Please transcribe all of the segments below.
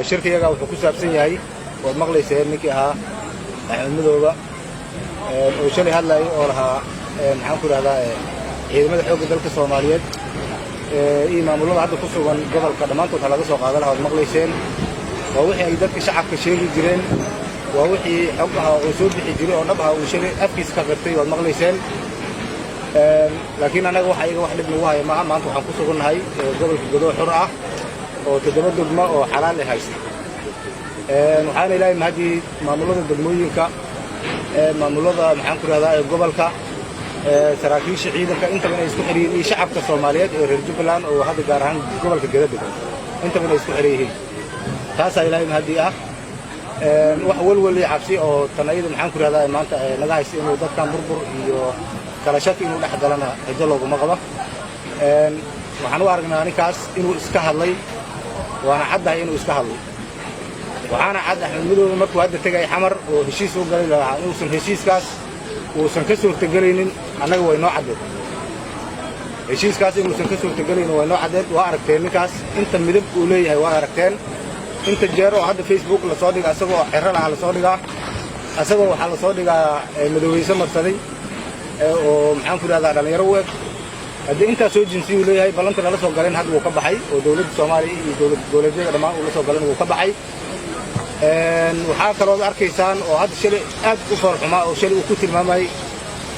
Shirkayaga wuxuu ku saabsan yahay, waad maqlayseen, ninkii ahaa Axmed Madoobe oo shalay hadlayay oo lahaa, maxaan ku idhahdaa, ciidamada xoogga dalka Soomaaliyeed iyo maamulada hadda ku sugan gobolka dhammaantood ha laga soo qaada lahaa. Waad maqlayseen. Waa wixii ay dadka shacabka sheegi jireen, waa wixii xog ahaa oo soo bixi jiray oo dhab ahaa uu shalay afkiisa ka qirtay. Waad maqlayseen. Laakiin annaga wax ayaga wax dhib nagu haya maaha. Maanta waxaan ku sugannahay gobolka Gedo xur ah oo toddoba degmo oo xalaal eh haysta. Waxaana Ilaahay mahaddii maamulada degmooyinka, maamulada, maxaan ku idhahdaa, ee gobolka, saraakiisha ciidanka, intaba inay isku xidhan yihiin, iyo shacabka Soomaaliyeed ee reer Jubbaland oo hadda gaar ahaan gobolka Gedo degan, intaba inay isku xidhan yihiin. Taasaa Ilaahay mahaddii ah. Wax welwel iyo cabsi oo tan ayada, maxaan ku idhahdaa, maanta naga haysta inuu dadkan burbur iyo kala shaki inuu dhex galana rajo looguma qabo. Waxaan u aragnaa ninkaas inuu iska hadlay, waana caddahay inuu iska hadlay. Waxaana cad Axmed Madoobe markuu hadda tegay Xamar oo heshiis u galay lahaa inuusan heshiiskaas uusan ka suurtagelaynin. Annaga way noo caddeed heshiiskaas inuusan ka suurtagelaynin, way noo caddeed. Waa aragteen ninkaas inta midab uu leeyahay, waa aragteen inta jeer oo hadda Facebook lasoo dhiga asagoo xero lahaa lasoo dhigaa, asagoo waxaa lasoo dhigaa madoweyse marsaday oo, maxaan ku idhahdaa, dhallinyaro u eg. Haddii intaas soo jinsiyu leeyahay, ballanta lala soo galayn hadda wuu ka baxay, oo dowladda Soomaaliya iyo dowlad goboleedyada dhammaan uu la soo galan wuu ka baxay. Waxaa kalood arkaysaan oo hadda shalay aad u foolxumaa oo shalay uu ku tilmaamayay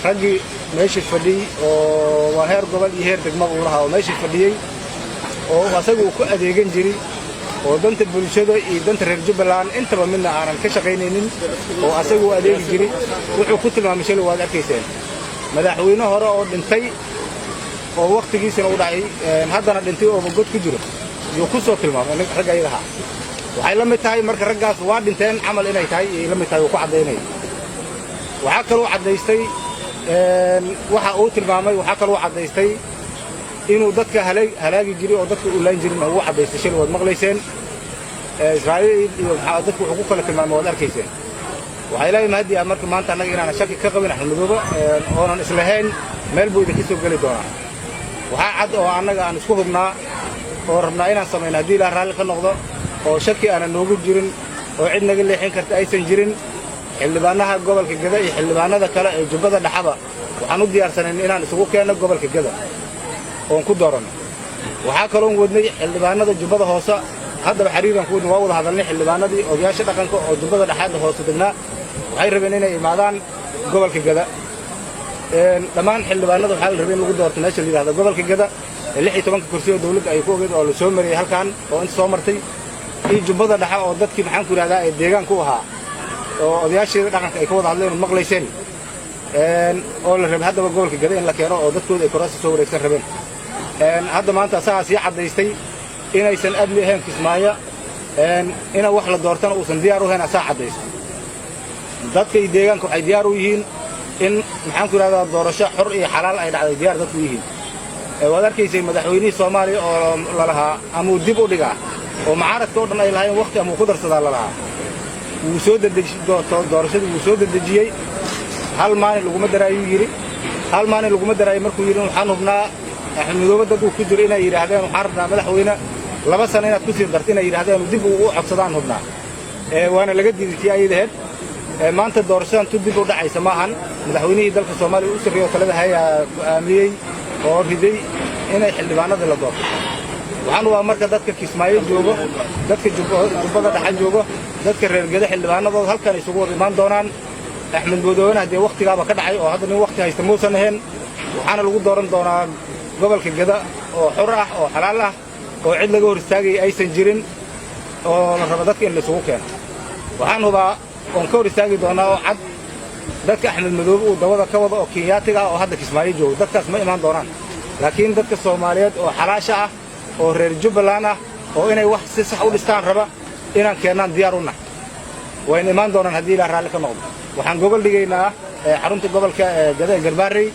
raggii meesha fadhiyey, oo waa heer gobol iyo heer degmaba uu lahaa, oo meesha fadhiyey oo asaga uu ku adeegan jiray, oo danta bulshada iyo danta reer Jubbaland intaba midna aanan ka shaqaynaynin, oo asaga uu adeegi jiray. Wuxuu ku tilmaamay shalay waad arkayseen. Madaxweyne hore oo dhintay oo wakhtigiisana u dhacay, haddana dhintay ooba god ku jiro yuu ku soo tilmaamay ragga ayaga ahaa. Waxay la mid tahay marka raggaas waa dhinteen camal inay tahay ayay la mid tahay uu ku caddaynaya. Waxaa kaloo caddaystay waxa uu tilmaamay, waxaa kaloo caddaystay inuu dadka halaagi jiray oo dadka uu laan jirin uu caddaystay shalay. Waad maqlayseen. Israa'iil iyo maxaa dadku wuxuu ku kala tilmaamay waad arkayseen. Waxaa Ilaahay mahaddi ah marka maanta annaga inaanan shaki ka qabin Axmed Madoobe oonan islahayn meel buu idinka soo geli doonaa. Waxaa cad oo annaga aan isku hubnaa oo rabnaa inaan samayno haddii Ilaah raalli ka noqdo, oo shaki aanan noogu jirin oo cid naga leexin karta aysan jirin, xildhibaanaha gobolka Geda iyo xildhibaanada kale ee Jubbada Dhexaba waxaan u diyaarsanayn inaan isugu keenno gobolka Geda oon ku dooranno. Waxaa kaloon wadnay xildhibaanada Jubbada Hoose. Haddaba xiriiraan ku wadnay, waa wada hadalnay xildhibaanadii odayaasha dhaqanka oo Jubbada Dhexaadda hoose degnaa. Waxay rabeen inay imaadaan gobolka Geda. Dhammaan xildhibaanada waxaa la rabay in lagu doorto meesha la yidhahdo gobolka Geda ee 16-ka kursi oo dawladda ay ku ogeed oo la soo mariyey halkan oo inta soo martay iyo Jubbada Dhexe oo dadkii, maxaan ku yidhahdaa, ee deegaanka u ahaa oo odayaasheeda dhaqanka ay ka wada hadleen oo maqlayseen, oo la rabay haddaba gobolka Geda in la keeno oo dadkooda ay kuraasta soo wareegsan rabeen. Hadda maanta asagaa sii caddaystay inaysan amni ahayn Kismaayo, ina wax la doortana uusan diyaar u ahayn asaa caddaystay. Dadka iyo deegaanka waxay diyaar u yihiin in, maxaan ku yidhahdaa, doorasho xor iyo xalaal ay dhacday diyaar dadku yihiin. Waad arkaysay madaxweynihii Soomaaliya oo lalahaa amuu dib u dhigaa, oo mucaaradka o dhan ay lahaayeen waqti amuu ku darsadaa lalahaa. Wuu soo dedeji doorashadii, wuu soo dedejiyey. Hal maalin laguma daraayuu yidhi. Hal maalin laguma daraayo markuu yidhi, waxaan hubnaa Axmed Madoobe dad uu ku jiro inay yidhaahdeen, "Waxaan rabnaa, madaxweyne, 2 sano inaad ku sii darto," inay yidhahdeen dib uu u codsadaan hubnaa. Waana laga diiday tii ayadaheed. Maanta doorashadan tu dib u dhacaysa maahan. Madaxweynihii dalka Soomaaliya u sarreeya oo talada hayaa go'aamiyey oo riday inay xildhibaanada la doorto. Waxaan hubaa marka dadka Kismaayo joogo, dadka Jubbada Dhexe joogo, dadka reer Gedo, xildhibaanadooda halkan isugu wada imaan doonaan. Axmed Madoobena haddee wakhtigaaba ka dhacay oo hadda nin wakhti haysta muusan ahayn. Waxaana lagu dooran doonaa gobolka Geda oo xor ah oo xalaal ah oo cid laga hor istaagaya aysan jirin oo la rabo dadka in la isugu keeno. Waxaan hubaa oon ka hor istaagi doonaa oo cad dadka Axmed Madoobe uu dabada ka wado oo Kenyaatiga ah oo hadda Kismaayo joogo, dadkaas ma imaan doonaan. Laakiin dadka Soomaaliyeed oo xalaasha ah oo reer Jubbaland ah oo inay wax si sax u dhistaan raba inaan keennaan diyaar u nahay, wayna imaan doonaan haddii Ilaah raalli ka noqdo. Waxaan gogol dhigaynaa xarunta gobolka Gada ee Garbaarey.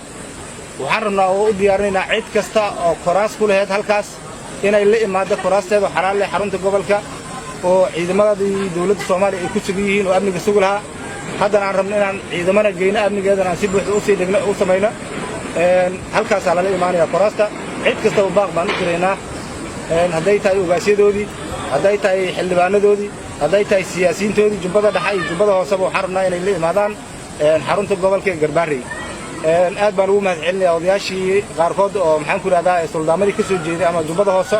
Waxaan rabnaa oo u diyaarinaynaa cid kasta oo koraas ku laheyd halkaas inay la imaaddo koraasteeda xalaal leh xarunta gobolka, oo ciidamadii dawladda Soomaaliya ay ku sugan yihiin oo amniga sugi lahaa. Haddana aan rabno inaan ciidamana geyno, amnigeedana aan si buuxda usii dhigno u samayno. Halkaasaa lala imaanaya koraasta. Cid kastaba baaq baan u diraynaa, hadday tahay ugaasyadoodii, Hadday tahay xildhibaanadoodii, hadday tahay siyaasiyiintoodii Jubbada Dhexe iyo Jubbada Hooseba, waxaan rabnaa inay la imaadaan xarunta gobolka ee Garbaarey. Aad baan ugu mahad celinayaa odayaashii qaarkood oo, maxaan ku idhahdaa, suldaamadii ka soo jeeday ama Jubbada Hoose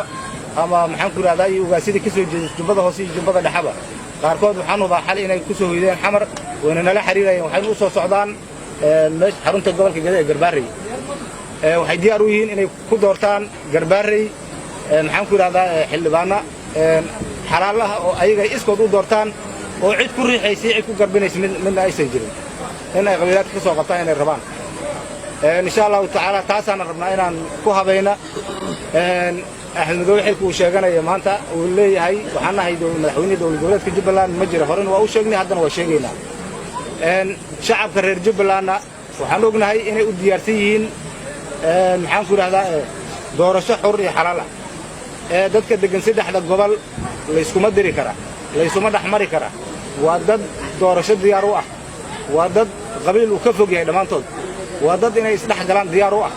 ama, maxaan ku idhahdaa, iyo ugaasyadii ka soo jeeday Jubbada Hoose iyo Jubbada Dhexeba. Qaarkood waxaan hubaa xal inay ku soo hoydeen Xamar, wayna nala xiriirayeen, waxayna u soo socdaan meesha xarunta gobolka Gede ee Garbaarey. Waxay diyaar u yihiin inay ku doortaan Garbaarey, maxaan ku idhahdaa, xildhibaana xalaal ah oo ayaga iskood u doortaan oo cid ku riixaysa, cid ku garbinaysa midna aysan jirin, in ay qabiilaadka ka soo qabtaan inay rabaan, insha Allahu tacaala. Taasaana rabnaa inaan ku habayna. Axmed Madoobe xilka uu sheeganaya maanta uu leeyahay waxaan nahay madaxweynihii dowlad goboleedka Jubbaland ma jira. Horena waa u sheegnay, haddana waa sheegaynaa. Shacabka reer Jubbalandna waxaan ognahay inay u diyaarsan yihiin, maxaan ku idhahdaa, doorasho xur iyo xalaal ah. Ee dadka deggan saddexda gobol layskuma diri kara, laysuma dhex mari kara. Waa dad doorasho diyaar u ah, waa dad qabiil uu ka fog yahay dhammaantood, waa dad inay isdhex galaan diyaar u ah.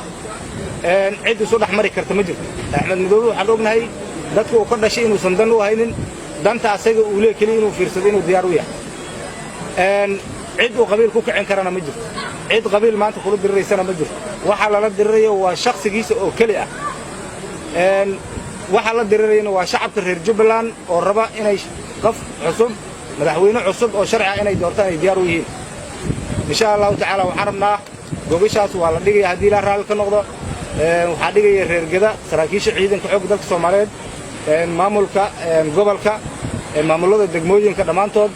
Cid isu dhex mari karta ma jirto. Axmed Madoobe waxaan ognahay dadka uu ka dhashay inuusan dan u haynin, danta asaga uu lee keliya inuu fiirsado inuu diyaar u yahay. Cid uu qabiil ku kicin karana ma jirto, cid qabiil maanta kula diriraysana ma jirto. Waxa lala dirirayo waa shakhsigiisa oo keli ah. Waxa la dirirayana waa shacabka reer Jubbaland oo raba inay qof cusub, madaxweyne cusub oo sharci ah inay doortaan ay diyaar u yihiin, insha Allahu tacaala. Waxaan rabnaa gogashaas waa la dhigaya haddii Ilaa raalli ka noqdo. Waxaa dhigaya reer Geda, saraakiisha ciidanka xoogga dalka Soomaaliyeed, maamulka gobolka, maamullada degmooyinka dhammaantood.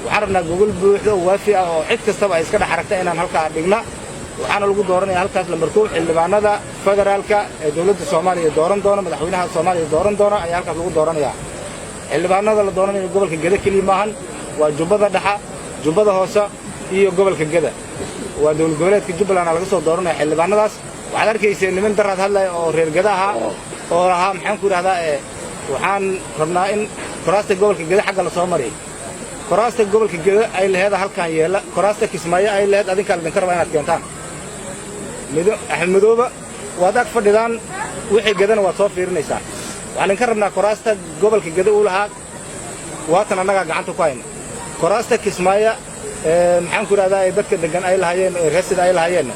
Waxaan rabnaa gogol buuxda oo waafi ah oo cid kastaba ay iska dhex aragta inaan halkaa dhigna. Waxaana lagu dooranaya halkaas lambar 1 xildhibaanada federaalka ee dowladda Soomaaliya dooran doona, madaxweynaha Soomaaliya dooran doona ayaa halkaas lagu dooranayaa. Xildhibaanada la dooranayo gobolka Geda keliya maahan, waa Jubbada Dhexa, Jubbada Hoose iyo gobolka Geda. Waa dowlad goboleedka Jubbaland laga soo dooranaya xildhibaanadaas. Waxaad arkayseen niman daraad hadlaya oo reer Geda ahaa oo lahaa, maxaan ku idhahdaa, waxaan rabnaa in kuraasta gobolka Geda xagga la soo mariyay. Kuraasta gobolka Geda ay laheeda halkan yeela, kuraasta Kismaayo ay laheed adinkaa idinka rabaa inaad keentaan. Axmed Madoobe waad ag fadhidaan, wixii Gedana waad soo fiirinaysaan. Waxaan idinka rabnaa kuraasta gobolka Geda uu lahaa waatan annagaa gacanta ku hayna. Kuraasta Kismaayo, maxaan ku idhahdaa, dadka deggan ay lahaayeen, reesida ay lahaayeenna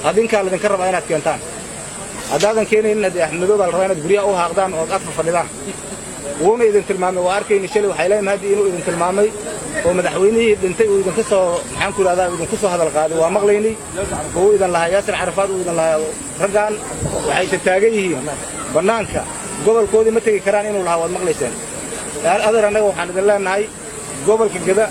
adinkaa laydinka rabaa inaad keentaan. Haddaadan keenaynin, haddii Axmed Madoobe la rabaa inaad guryaha u haaqdaan ood ag fadhidaan. Wuuna idin tilmaamay, waa arkayni shalay. Waxay leeyihin haddii inuu idin tilmaamay oo madaxweynihii dhintay uu idinka soo, maxaan ku idhahdaa, idinku soo hadal qaaday, waa maqlaynay oo uu idin lahaa Yaasir Carafaad, uu idin lahaa raggaan waxayse taagan yihiin bannaanka, gobolkoodii ma tegi karaan inuu lahaa, waad maqlayseen. Adeer, annaga waxaan idin leenahay gobolka Geda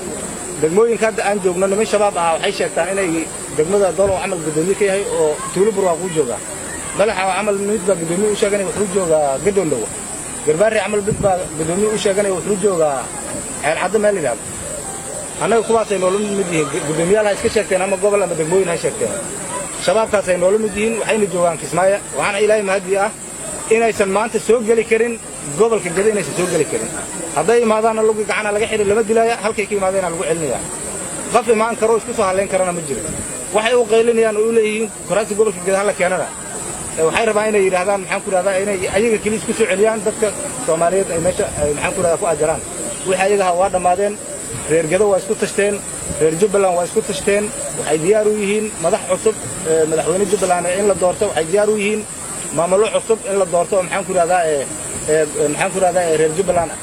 degmooyinka hadda aan joogno niman Shabaab ahaa waxay sheegtaan inay degmada Dolow camal guddoomiye ka yahay oo tuulo Burwaaq uu joogaa. Madaxa camal mid baa guddoomiye u sheeganaya, wuxuu joogaa Gadoondhowa. Garbaarri camal mid baa guddoomiye u sheeganaya, wuxuu joogaa Ceelcaddo meel yidhahdo. Annaga kuwaasay noola mid yihiin. Guddoomiyaal ha iska sheegteen ama gobol ama degmooyin ha sheegteen, Shabaabkaasay noola mid yihiin, waxayna joogaan Kismaayo. Waxaana Ilaahay mahadii ah inaysan maanta soo geli karin gobolka Geda, inaysan soo geli karin. Hadday imaadaanna lugi gacana laga xidhi, lama dilaaya, halkay ka imaadeenaa lagu celinaya. Qof imaan karo isku soo hallayn karana ma jiro. Waxay u qaylinayaan oo u leeyihiin kuraasta gobolka Geda hala keenana, waxay rabaan inay yidhaahdaan, maxaan ku idhahdaa, inay ayaga keliya isku soo celiyaan, dadka Soomaaliyeed ay meesha ay, maxaan ku idhahdaa, ku ajaraan. Wixii ayagaha waa dhammaadeen. Reer Gedo waa isku tashteen, reer Jubbaland waa isku tashteen. Waxay diyaar u yihiin madax cusub, madaxweyne Jubbaland in la doorto. Waxay diyaar u yihiin maamullo cusub in la doorto oo, maxaan ku idhahdaa, maxaan ku idhahdaa, reer Jubbaland ah.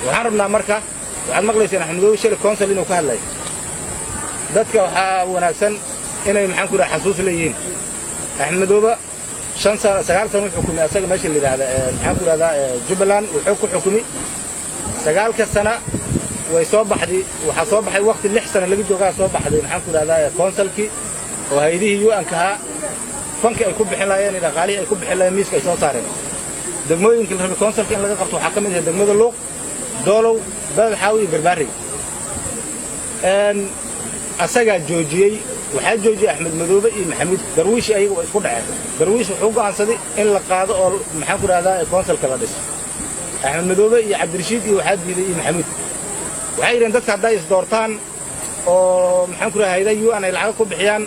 Waxaan rabnaa marka, waxaad maqlayseen Axmed Madoobe shalay council inuu ka hadlayo. Dadka waxaa wanaagsan inay, maxaan ku idhahdaa, xasuus leeyihiin. Axmed Madoobe 5 sano, 9 sano u xukumay asaga meesha la yidhaahda, maxaan ku idhahdaa, Jubbaland. Wuxuu ku xukumi 9-ka sana way soo baxday. Waxaa soo baxay waqti 6 sano laga joogaa soo baxday, maxaan ku idhahdaa, councilkii oo hay-adihii UN-ka ahaa fanki ay ku bixin lahaayeen iyo dhaqaalihii ay ku bixin lahayen miiska ay soo saareen. Degmooyinka la rabay councilka in laga qabto waxaa ka mid ahay degmada Luuq, Doolow, Beled Xaawi iyo Garbaarey. Asagaa joojiyey. Waxaa joojiyey Axmed Madoobe iyo Maxamuud Darwiish, ayaga waa isku dhaceen. Darwiish wuxuu go'aansaday in la qaado oo, maxaan ku idhahdaa, councilka la dhiso. Axmed Madoobe iyo Cabdirashiid iyo waxaa diiday iyo Maxamuud. Waxay yidhaheen dadka hadday isdoortaan oo, maxaan ku idhahdaa, hayadaha UN ay lacago ku bixiyaan,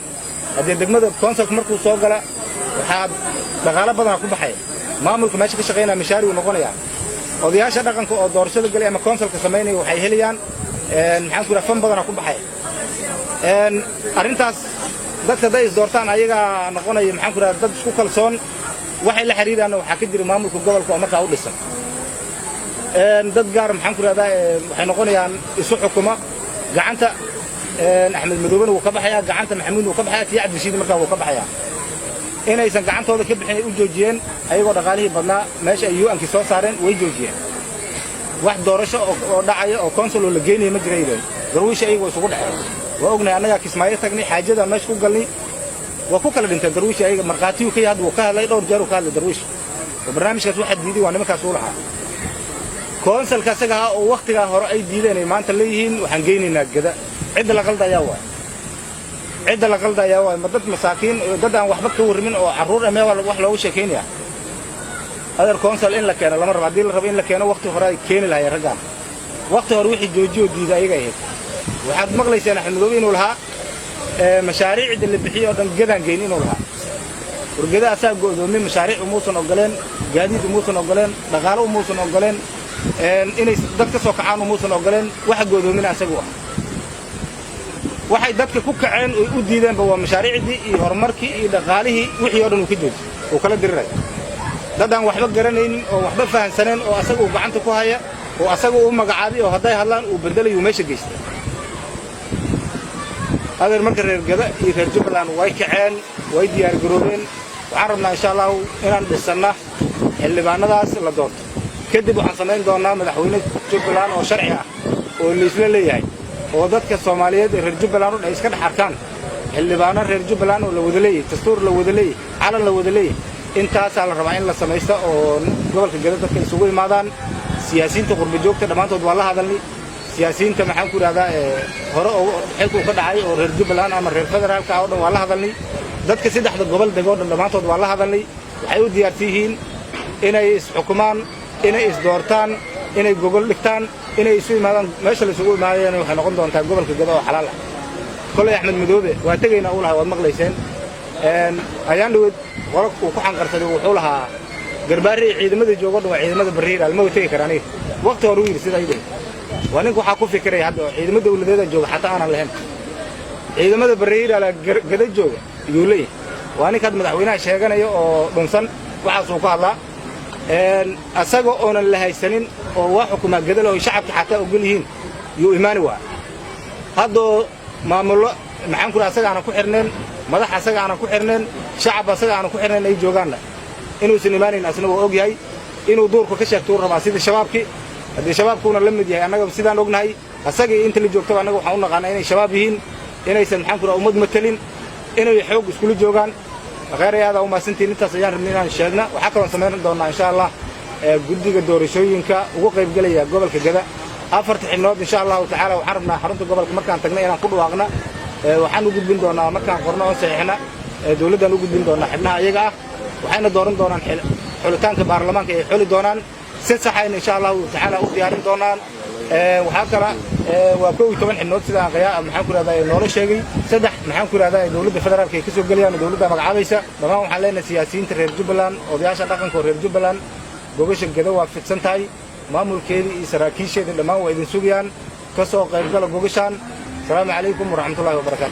haddee degmada councilka markuu soo gala waxaa dhaqaalo badanaa ku baxaya, maamulka meesha ka shaqaynaya mishaari uu noqonayaa. Odayaasha dhaqanka oo doorashada galay ama councilka samaynaya waxay helayaan, maxaan ku yidhaha, fund badana ku baxaya arrintaas. Dadka hadday is doortaan, ayagaa noqonaya, maxaan ku yidhaha, dad isku kalsoon. Waxay la xiriiraanna waxaa ka jira maamulka gobolka oo markaa u dhisan. Dad gaar, maxaan ku idhahdaa, waxay noqonayaan isu xukuma. Gacanta Axmed Madoobena wuu ka baxayaa, gacanta Maxamuudna wuu ka baxayaa, tii Cabdirashiid markaa wuu ka baxayaa. Inaysan gacantooda ka bixin ay u joojiyeen, ayagoo dhaqaalihii badnaa meesha ay UN-kii soo saareen way joojiyeen. Wax doorasho oo dhacaya oo council oo la geynaya ma jira yidheen. Darwiisha ayagoo isugu dhexeen waa ognahay. Annagaa Kismaayo tagnay, xaajada meesha ku galnay, waa ku kala dhinteen Darwiish. Ayaga markhaatiyuu ka yahay. Hadda wuu ka hadlay, dhowr jeer uu ka hadlay Darwiish oo barnaamijkaas waxaa diiday waa nimankaas uu lahaa. Councilka asaga ahaa oo wakhtigaa hore ay diideen ay maanta leeyihiin waxaan geynaynaa Geda. Cidda la qaldayaa waay, cidda la qaldayaa waay. Ma dad masaakiin, dad aan waxba ka warramin oo carruur amee wax loogu sheekaynaya? Adeer, council in la keeno lama rabo. Haddii la rabo in la keeno, wakhti hore ay keeni lahayeen raggaan. Wakhti hore wixii joojiyoo diiday ayaga ahayd. Waxaad maqlayseen Axmed Madoobe inuu lahaa mashaariicda la bixiyey oo dhan Gedaan geyn inuu lahaa. Wargeda asaa go'doomiyey. Mashaariic umuusan ogoleen, gaadiid umuusan ogoleen, dhaqaalo umuusan ogoleen, inay dad ka soo kacaan umuusan ogoleen. Waxa go'doomina asagu ah. Waxay dadka ku kaceen oy u diideenba waa mashaariicdii iyo horumarkii iyo dhaqaalihii, wixii oo dhan uu ka jooji, uu kala diriray. Dad aan waxba garanaynin oo waxba fahansaneen oo asaga uu gacanta ku haya oo asaga uu magacaabay oo hadday hadlaan uu bedelayu meesha geystay. Adeer, marka reer Gada iyo reer Jubbaland way kaceen, way diyaargaroobeen. Waxaan rabnaa, insha Allahu, inaan dhisanna xildhibaanadaas la doorto. Kadib waxaan samayn doonnaa madaxweyne Jubbaland oo sharci ah oo laisla leeyahay oo dadka Soomaaliyeed ee reer Jubbaland o dhan ay iska dhex arkaan. Xildhibaano reer Jubbaland oo la wada leeyahay, dastuur la wada leeyahay, calan la wada leeyahay, intaasaa la rabaa in la samaysto oo gobolka Gada dadka isugu imaadaan. Siyaasiyiinta qurba joogta dhammaantood waa la hadalnay. Siyaasiyiinta, maxaan ku idhahdaa, hore oo xilka uu ka dhacay oo reer Jubbaland ama reer federaalka ah oo dhan waa la hadalnay. Dadka saddexda gobol dego o dhan dhammaantood waa la hadalnay. Waxay u diyaarsan yihiin inay isxukumaan, inay isdoortaan, inay gogol dhigtaan, inay isu imaadaan. Meesha la isugu imaadayana waxay noqon doontaa gobolka Gado oo xalaal ah. Kollay Axmed Madoobe waa tegaynaa uu lahaa, waad maqlayseen. Ayaan dhaweyd qolo uu ku xanqarsaday, wuxuu lahaa Garbaarre iyo ciidamada joogo dhan waa ciidamada Barrihiiraal, ma tegi kara aniga. Waqti hore uu yidhi sidaa yidhi. Waa ninka waxaa ku fikiraya hadda oo ciidamo dawladeeda jooga xataa aanan lahayn. Ciidamada Barrihiiraala Gada jooga iyuu leeyahay. Waa ninka hadda madaxweynaha sheeganaya oo dhunsan. Waxaasuu ku hadlaa asaga oonan la haysanin oo waa xukumaa Gadal oo shacabka xataa ogol yihiin yuu imaani waa. Haddoo maamullo, maxaan ku asaga aanan ku xirneen, madax asaga aanan ku xirneen, shacab asaga aanan ku xirnayn ay joogaanna, inuusan imaanayn asna waa og yahay. Inuu duurka ka sheegto uu rabaa sidii shabaabkii. Haddii shabaabkuuna la mid yahay, annaga sidaan ognahay, asagii inta la joogtaba annaga waxaan u naqaanaa inay shabaab yihiin, inaysan, maxaan ku ummad matelin, inay xoog iskula joogaan. Khayr, aad u mahadsantihiin. Intaas ayaan rabnay inaan sheegna. Waxaa kaloon samayn doonnaa, insha Allah, guddiga doorashooyinka ugu qaybgelaya gobolka Gada, afarta xibnood, insha Allahu tacaala, waxaan rabnaa xarunta gobolka markaan tagna inaan ku dhawaaqna. Waxaan u gudbin doonaa markaan qorno oon saxiixna, dawladdaan u gudbin doonaa xibnaha iyaga ah. Waxayna dooran doonaan xulitaanka baarlamaanka ay xuli doonaan si saxayna, insha Allahu tacaala, u diyaarin doonaan. Waxaa kala waa 11 xibnood sidaan qayaa, maxaan ku rahdaa, noola sheegay. Saddex, maxaan ku rahdaa, dowladda federaalka ay ka soo gelayaan oo dowladda magacaabaysa. Dhammaan waxaan leenahay siyaasiyiinta reer Jubbaland, odayaasha dhaqanka oo reer Jubbaland, gogasha Gado waa fidsan tahay. Maamulkeedii iyo saraakiisheedii dhammaan waa idin sugayaan. Ka soo qaybgala gogashaan. Asalaamu calaykum waraxmatullahi wabarakatu.